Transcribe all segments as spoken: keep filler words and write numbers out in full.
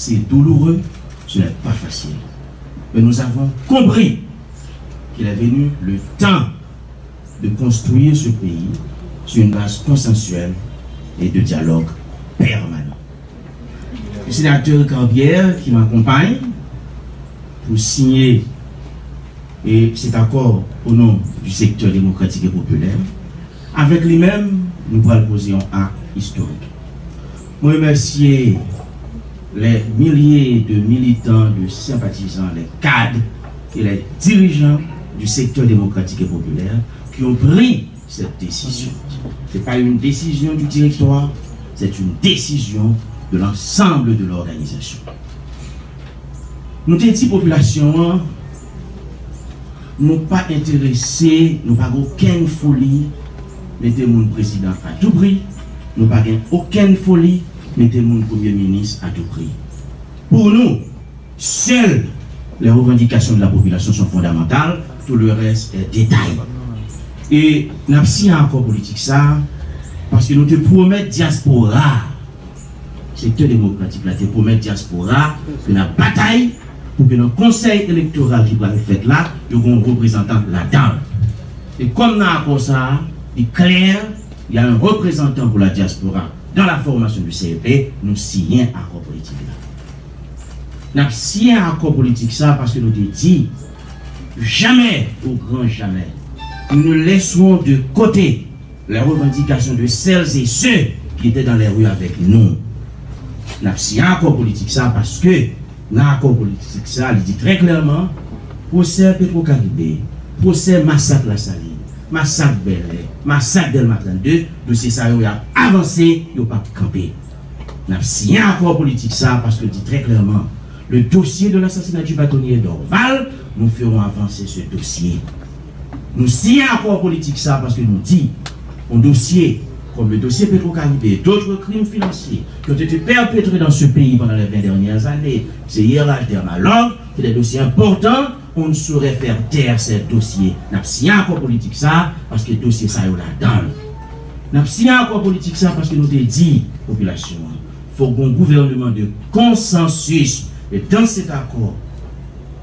C'est douloureux, ce n'est pas facile. Mais nous avons compris qu'il est venu le temps de construire ce pays sur une base consensuelle et de dialogue permanent. Le sénateur Ricard Pierre, qui m'accompagne pour signer e, cet accord au nom du secteur démocratique et populaire. Avèk li menm, nou pral poze yon ak istorik. Mwen remèsye les milliers de militants, de sympathisants, les cadres et les dirigeants du secteur démocratique et populaire qui ont pris cette décision. C'est pas une décision du directoire, c'est une décision de l'ensemble de l'organisation. Nou te di popilasyon an, nou pa enterese, nou pa gen okenn foli mete moun prezidan a tou pri, nou pa gen okenn foli mete moun premye minis a tou pri. Pou nou, seules les revendications de la population sont fondamentales, tout le reste est détail. E n ap siyen akò politik sa a, paske nou te pwomèt dyaspora a, sektè demokratik la te pwomèt dyaspora ke n ap batay pou ke nan konsèy elektoral ki pral fèt la, yo gen yon reprezantan ladan l. E kòm nan akò sa a, li klè, il y a un représentant pour la diaspora dans la formation du C E P, nou siyen akò politik la. N ap siyen akò politik sa a paske nou te di, jamais, au grand jamais, nous ne laisserons de côté les revendications de celles et ceux qui étaient dans les rues avec nous. N ap siyen akò politik sa a paske nan akò politik sa a, li di trè klèman, pwosè Petro Caribe, pwosè masak Lasalin, masak Bèlè, masak Dèlma trannde, dosye sa yo y ap avanse, yo p ap kanpe. N ap siyen akò politik sa a paske l di trè klèman, le dossier de l'assassinat du bâtonnier Dorval, nous ferons avancer ce dossier. Nou siyen akò politik sa a paske nou di, un dossier comme le dossier Petro-Caribe et d'autres crimes financiers qui ont été perpétrés dans ce pays pendant les vingt dernières années, C I R H, Dermalog, c'est des dossiers importants, on ne saurait faire taire ces dossiers. N ap siyen akò politik sa a paske dosye sa yo ladan l. N ap siyen akò politik sa a paske nou te di popilasyon an, fòk gon gouvènman de konsansis. Et dans cet accord,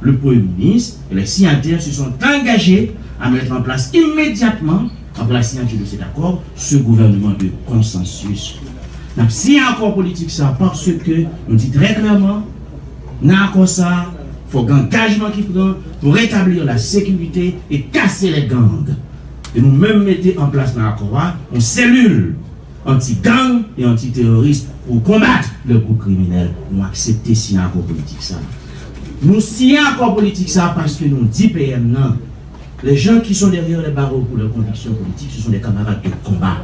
le Premier ministre et les signataires se sont engagés à mettre en place immédiatement, après la signature de cet accord, ce gouvernement de consensus. N ap siyen akò politik sa a paske nou di trè klèman, nan akò sa a, fòk gen angajman ki pran pou retablir la sécurité et casser les gangs. E nou menm mete an plas nan akò a yon selil anti-gang e anti-teroris pou konbat le group kriminèl. Nou aksepte siyen akò politik sa a. Nou siyen akò politik sa a paske nou di P M nan, les gens qui sont derrière les barreaux pour leurs convictions politiques, ce sont des camarades de combat.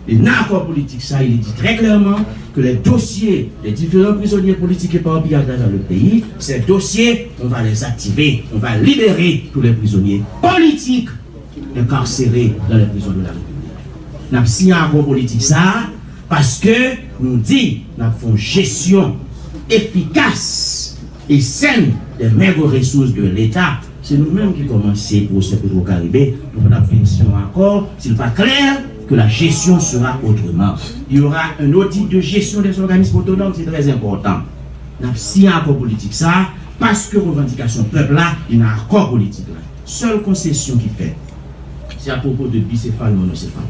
E nan akò politik sa a, il est dit très clairement que les dossiers des différents prisonniers politiques éparpillés à travers le pays, ces dossiers, on va les activer, on va libérer tous les prisonniers politiques incarcérés dans les prisons de la République. N ap siyen akò politik sa a paske nou di n ap fè yon jesyon efikas e sèn des maigres ressources de l'État. Se nou menm ki kòmanse pwosè Petro Caribe, nou pa t ap fin siyen yon akò si l pa klè que la gestion sera autrement. Il y aura un audit de gestion des organismes autonomes, c'est très important. N ap siyen akò politik sa a paske revandikasyon pèp la, li nan akò politik la. Sèl konsesyon ki fèt, se apwopo de bisefal, monosefal.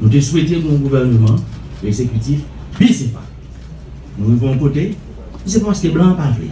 Nou te swete gen yon gouvènman egzekitif bisefal. Nou rive yon kote, se pa paske blan an pa vle.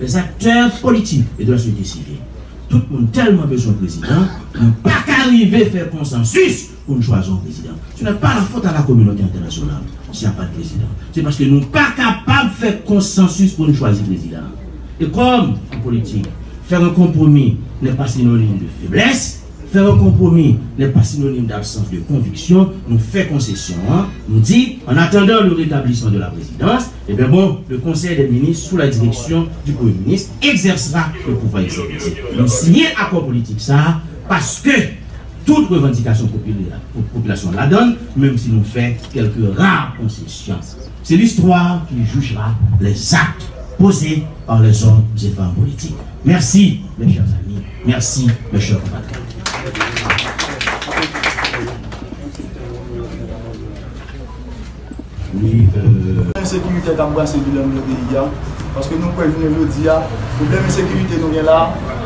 Les acteurs politiques et de la société civile, tout moun tèlman bezwen prezidan, nou pa ka rive fè konsansis pou n chwazi yon prezidan. Ce n'est pas la faute à la communauté internationale s'il n'y a pas de président. Se paske nou pa kapab fè konsansis pou n chwazi prezidan. E kòm, an politik, faire un compromis n'est pas synonyme de faiblesse, faire un compromis n'est pas synonyme d'absence de conviction, nou fè konsesyon an, nou di, en attendant le rétablissement de la présidence, eh bien bon, le Conseil des ministres, sous la direction du Premier ministre, exercera le pouvoir exécutif. Nou siyen akò politik sa a paske tout revandikasyon popilè, po-, popilasyon ladan l, menm si nou fè kèlke ra konsesyon. C'est l'histoire qui jugera les actes posés par les hommes et femmes politiques. Merci, mes chers amis. Merci, mes chers compatriotes. Ensekirite k ap brase vil anndan peyi a, paske nou kwè jounen jodi a, pwoblèm ensekirite nou gen la,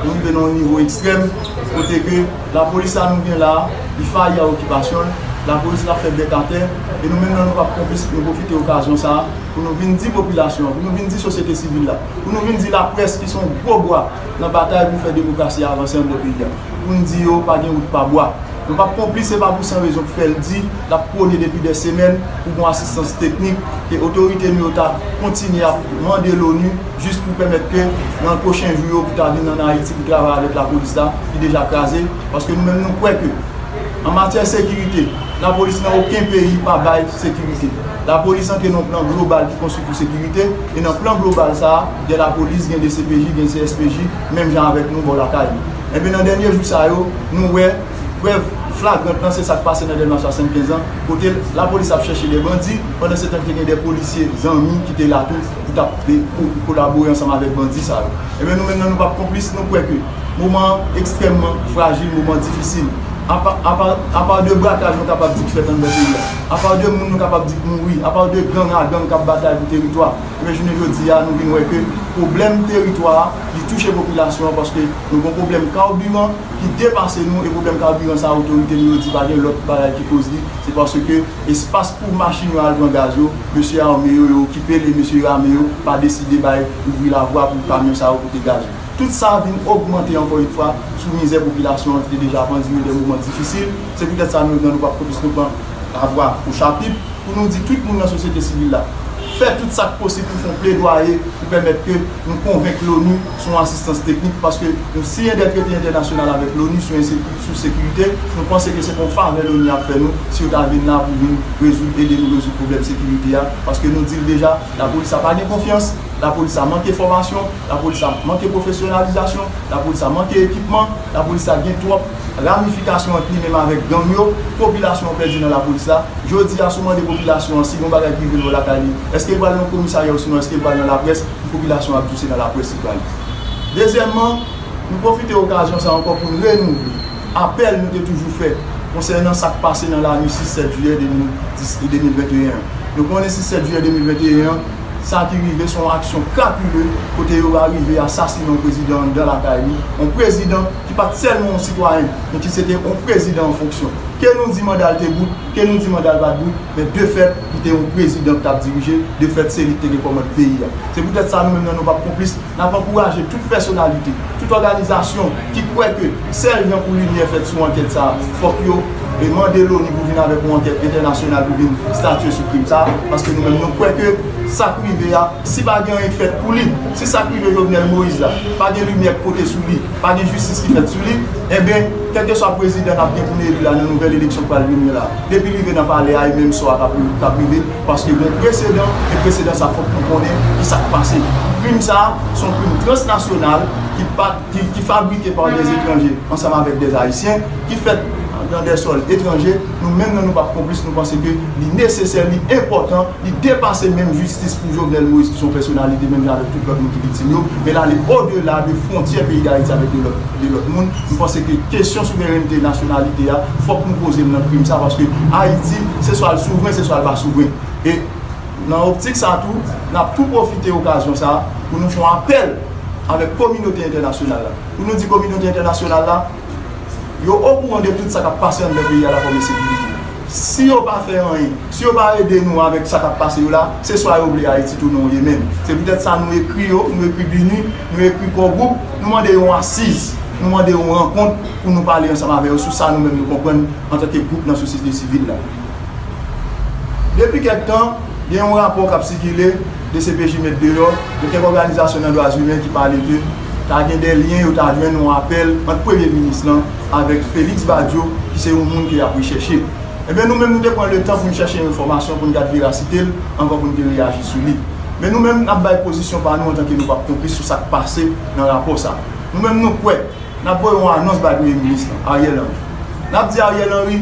nou rive nan yon nivo ekstrèm, kote ke lapolis la nou gen la, li fayi a okipasyon l, lapolis la fè bèk atè, e nou menm nan nou p ap konplis, nou pwofite okazyon sa a pou nou vin di popilasyon an, pou nou vin di sosyete sivil la, pou nou vin di laprès ki se yon gwo bwa nan batay pou fè demokrasi a avanse anndan peyi a, pou n di yo pa gen wout pa bwa. Nou p ap konplis, se pa pou san rezon k fè l di l ap pwone depi dè semèn pou gon asistans teknik ke otorite nou yo ta kontinye ap mande Loni jis pou pèmèt ke nan pwochen jou yo pou ta vin ann Ayiti pou travay avèk lapolis la ki deja kraze, paske nou menm nou kwè ke an matyè sekirite, lapolis nan okenn peyi pa bay sekirite. Lapolis antre nan yon plan global ki konstwi pou sekirite, e nan plan global sa a, gen lapolis, gen D C P J, gen C S P J, menm jan avèk nou bò lakay nou. Enben, nan dènye jou sa yo, nou wè prèv flagrant lan, se sa k pase nan Dèlma swasannkenz lan, kote lapolis ap chèche de bandi, pandansetan ke te gen de polisye zanmi ki te la tou pou t ap, pou kolabore ansanm avèk bandi sa yo. Enben, nou menm nan nou p ap konplis, nou kwè ke moman an ekstrèmman frajil, moman difisil. Apa, apa, apa de brakaj nou kapab di k fèt anndan peyi a, apa de moun nou kapab di k mouri, apa de gang a gang k ap batay pou teritwa, enben, jounen jodi a, nou vin wè ke pwoblèm teritwa a, li touche popilasyon an, paske nou gon pwoblèm kabiran ki depase nou, e pwoblèm kabiran sa a, otorite nou yo di pa gen lòt bagay ki koz li, se paske espas pou machin yo al pran gaz yo, mesye ame yo, yo okipe l, e mesye ame yo pa deside bay, ouvri lavwa pou kamyon sa yo pote gaz yo. Tout sa vin ogmante ankò yon fwa sou mizè popilasyon an ki te deja pandire de moman difisil. Se poutèt sa nou menm nan nou p ap konplis, nou pran lavwa o chapit pou nou di tout moun nan sosyete sivil la, fè tout sa k posib pou fè yon pledwaye pou pèmèt ke nou konvenk Loni sou yon asistans teknik, paske nou siyen de trete entènasyonal avèk Loni sou ensekirite, sou sekirite, nou panse ke se pa yon favè Loni ap fè nou si yo ta vin la pou vin rezoud, ede nou rezoud pwoblèm sekirite a, paske nou di l deja, lapolis la pa gen konfyans, lapolis la manke fòmasyon, lapolis la manke pwofesyonalizasyon, lapolis la manke ekipman, lapolis la gen twòp ramifikasyon ant li menm avèk gang yo, popilasyon an pèdi nan lapolis la. Jodi a, si w mande popilasyon an si gon bagay ki rive l bò lakay li, èske l pral nan komisarya osinon èske l pral nan laprès, popilasyon an ap di w se nan laprès li pral. Dezyèmman, nou pwofite okazyon sa a ankò pou n renouvle apèl nou te toujou fè konsènan sa k pase nan lannuit sis sèt jiyè de mil dis, de mil venteyen an. Nou konnen sis sèt jiyè de mil venteyen an, sa ki rive se yon aksyon krapile kote yo arive asasinen yon prezidan anndan lakay li, yon prezidan ki pa t sèlman yon sitwayen, men ki se te yon prezidan an fonksyon. Ke nou di manda l te bout, ke nou di manda l pa t bout, men de fèt, li te yon prezidan k t ap dirije, de fèt, se li k te gen kòmand peyi a. Se poutèt sa, nou menm nan, nou p ap konplis, n ap ankouraje tout pèsonalite, tout òganizasyon ki kwè ke sèl jan pou limyè fèt sou ankèt sa a, fòk yo, e, mande Loni pou vin avèk yon ankèt entènasyonal pou vin statye sou krim sa a, paske nou menm, nou kwè ke sa k rive a, si pa gen anyen k fèt pou li, si sa k rive Jovenel Moïse la, pa gen limyè k pote sou li, pa gen jistis ki fèt sou li, enben, kèlkeswa prezidan n ap gen pou n eli la nan nouvèl eleksyon k pral vini la, depi l rive nan palè a, e menm sò a k ap, k ap rive, paske gen presedan, e presedan sa fòk nou konnen ki sa k pase. Krim sa a, se yon krim transnasyonal ki pa, ki, ki fabrike pa de etranje ansanm avèk de Ayisyen, ki fèt nan de sòl etranje. Nou menm nan, nou p ap konplis, nou panse ke li nesesè, li enpòtan, li depase menm jistis pou Jovenel Moïse, ki se yon pèsonalite menm jan avèk tout lòt moun ki viktim yo, men l ale odela de fwontyè peyi Dayiti avèk de lòt, de lòt moun. Nou panse ke kesyon souverènte nasyonalite a, fòk nou poze l nan krim sa, paske Ayiti, se swa l souvren, se swa l pa souvren. E nan optik sa tou, n ap tou pwofite okazyon sa pou nou fè yon apèl avèk kominote entènasyonal la, pou nou di kominote entènasyonal la, yo okouran de tout sa k ap pase anndan peyi a la kòm ensekirite. Si yo pa fè anyen, si yo pa ede nou avèk sa k ap pase yo la, se swa yo vle Ayiti tounen yon Yemen. Se poutèt sa nou ekri yo, nou ekri BINUH, nou ekri Core Group, nou mande yon asiz, nou mande yon rankont pou nou pale ansanm avè yo sou sa nou menm nou konprann antanke gwoup nan sosyete sivil la. Depi kèk tan, gen yon rapò k ap sikile, D C P J met deyò, de kèk òganizasyon nan dwa imen ki pale ke ta gen de lyen yo ta jwenn yon apèl ant premye minis lan avèk Félix Badio, ki se yon moun ke y ap rechèche. Enben, nou menm, nou te pran letan pou n chèche yon enfòmasyon, pou n gad verasite l, anvan pou n te reyaji sou li. Men nou menm, n ap bay pozisyon pa nou antanke nou p ap konplis sou sa k pase nan rapò sa. Nou menm, nou kwè N ap voye yon anons bay Premye Minis lan, Ariel Henry. N ap di Ariel Henry,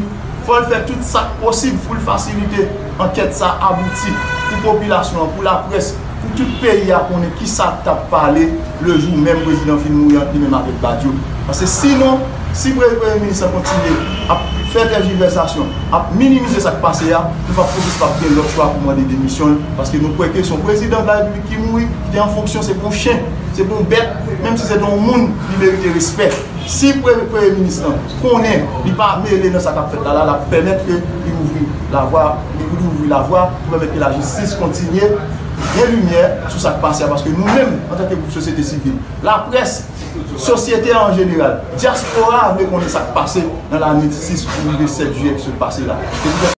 fò l fè tout sa k posib pou l fasilite ankèt sa abouti, pou popilasyon an, pou laprès, pou tout peyi a konnen kisa k t ap pale lejou menm prezidan fin mouri ant li menm avèk Badio. Paske sinon, si pre-, Premye Minis lan kontinye ap fè tèjivèsasyon, ap minimize sa k pase a, nou p ap posib p ap gen lòt chwa pou mande demisyon l, paske nou kwè ke se yon prezidan de la repiblik ki mouri, ki te an fonksyon, se pou yon chen, se pou yon bèt, menm si se te yon moun, li merite respè. Si premye, premye minis lan konnen li pa mele nan sa k ap fèt la, la, l ap pèmèt ke li ouvri lavwa, li, li ouvri lavwa pou pèmèt ke lajistis kontinye gen limyè sou sa k pase a, paske nou menm, antanke gwoup sosyete sivil, laprès, sosyete a an jeneral, dyaspora a vle konnen sa k pase nan lane sis pou rive sèt jiyè ki sot pase la. Se pou